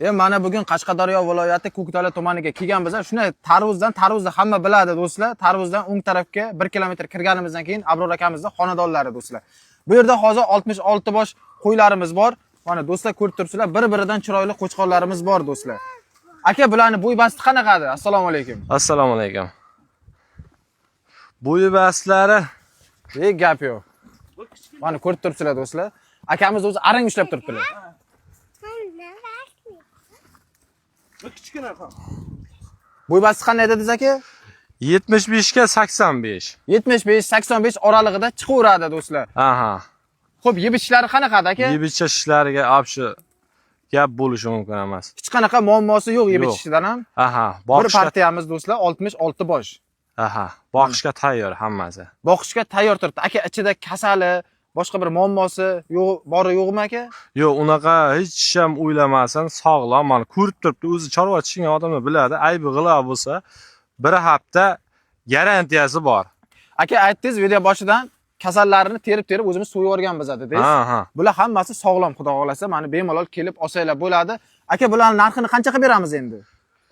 Mana bugun Qashqadaryo viloyati Ko'kdala tumaniga kelganmiz. Shunday tarvuzdan, tarvuzni hamma biladi do'stlar. Tarvuzdan o'ng tarafga 1 kilometr kirganimizdan keyin Abror akamizni xonadonlari do'stlar. Bu yerda hozir 66 bosh qo'ylarimiz bor. Mana do'stlar, ko'rib turibsizlar, bir-biridan chiroyli qo'chqorlarimiz bor do'stlar. Aka, bularni bo'y basti qanaqadi? Assalomu alaykum. Assalomu alaykum. Bo'yi bastlari Gap yo'q. Mana ko'rib turibsizlar do'stlar. Akamiz o'zi arang ushlab turibdilar. Kichkina ham. Bo'y basti qanday dedingiz, aka? 75 ga 85. 75 85 oralig'ida chiqaveradi do'stlar. Aha. Xo'p, yeb ichishlari qanaqadi, aka? Yeb ichishlariga shu gap bo'lishi mumkin emas. Hech qanaqa muammosi yo'q yeb Yo'q. ichishidan ham. Aha, Bir boqishga partiyamiz do'stlar, 66 bosh. Aha, boqishga tayyor hammasi. Boqishga tayyor turibdi. Aka, ichida kasali, boshqa bir muammosi yo'q, bori yo'qmi, aka? Yo'q, unaqa hech ham o'ylamasin, sog'lom, mana ko'rib turibdi, o'zi chorva tushungan odamlar biladi, aybi g'ila bo'lsa, bir hafta garantiyasi bor. Aka, aytdingiz video boshidan, kasallarini terib-terib o'zimiz so'yib yuborganmiz dedingiz. Ha. Bular hammasi sog'lom, xudo xohlasa, mana bemalol kelib olsanglar bo'ladi. Aka, bularning narxini qancha qilib beramiz endi?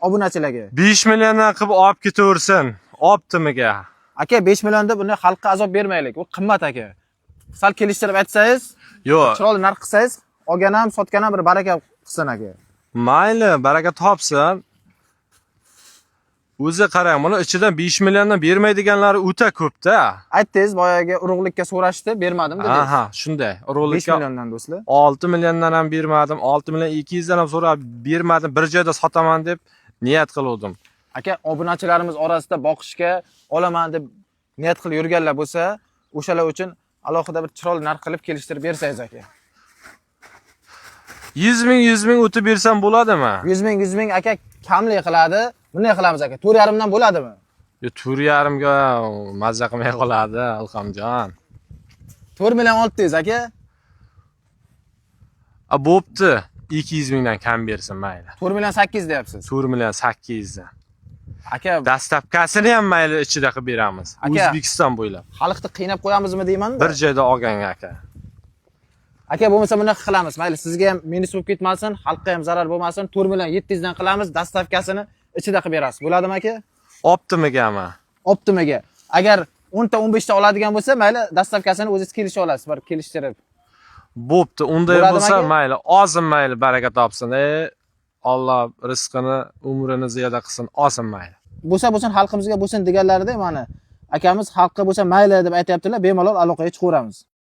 Obunachilarga. 5 milliondan qilib olib ketaversin. Optimiga. Aka, 5 million deb buni xalqqa azob bermaylik. U qimmat, aka. Sal kelishtirib aytsangiz, Yo'q, chiroyli narx qilsangiz, olgan ham, sotgan ham bir baraka qilsin, aka. Mayli, baraka topsin. O'zi qarang, buni ichidan 5 milliondan bermaydiganlari o'ta ko'p-da. Aytdingiz, boyagi urug'likka so'rashdi, bermadim dedingiz. Aha, shunday. 5 Urug'likka milliondan do'stlar. 6 milliondan ham bermadim, 6 million 200 dan ham so'rab bermadim. Bir joyda sotaman deb niyat qiluvdim. Aka, obunachilarimiz orasida boqishga olaman deb niyat qilib yurganlar bo'lsa, o'shalar uchun alohida bir chiroyli narx qilib kelishtirib bersangiz, aka. 100 ming, 100 ming o'tib bersam bo'ladimi? 100 ming, 100 ming, aka, kamlik qiladi. Bunday qilamiz, aka. 4,5 dan bo'ladimi? Yo, 4,5 ga mazza qilmay qoladi, Ilhomjon. 4 million 600, aka. A, bo'pti. 200 mingdan kam bersin, mayli. 4 million 800 deyapsiz. 4 million 800 dan. Aka, Dastavkasini ham mayli ichida qilib beramiz. Aka. O'zbekiston bo'ylab. Xalqni qiynab qo'yamizmi deyman-da. Bir joyda olganga, aka. Aka, bo'lmasa bunaqa qilamiz. Mayli, sizga ham minus bo'lib ketmasin, xalqqa ham zarar bo'lmasin. 4 million 700 dan qilamiz, dastavkasini ichida qilib berasiz. Bo'ladimi, aka? Optimigami? Optimiga. Agar 10 ta 15 ta oladigan bo'lsa, mayli, dastavkasini o'zingiz kelisha olasiz, bir kelishtirib. Bo'pti, unday Bo'ladimi, bo'lsa aka? mayli, ozin mayli, baraka topsin. Alloh rizqini, umrini ziyoda qilsin, olsin mayli. Bo'lsa bo'lsin, xalqimizga bo'lsin deganlarida, mana akamiz xalqqa bo'lsa mayli deb aytyaptilar, bemalol aloqaga chiqaveramiz.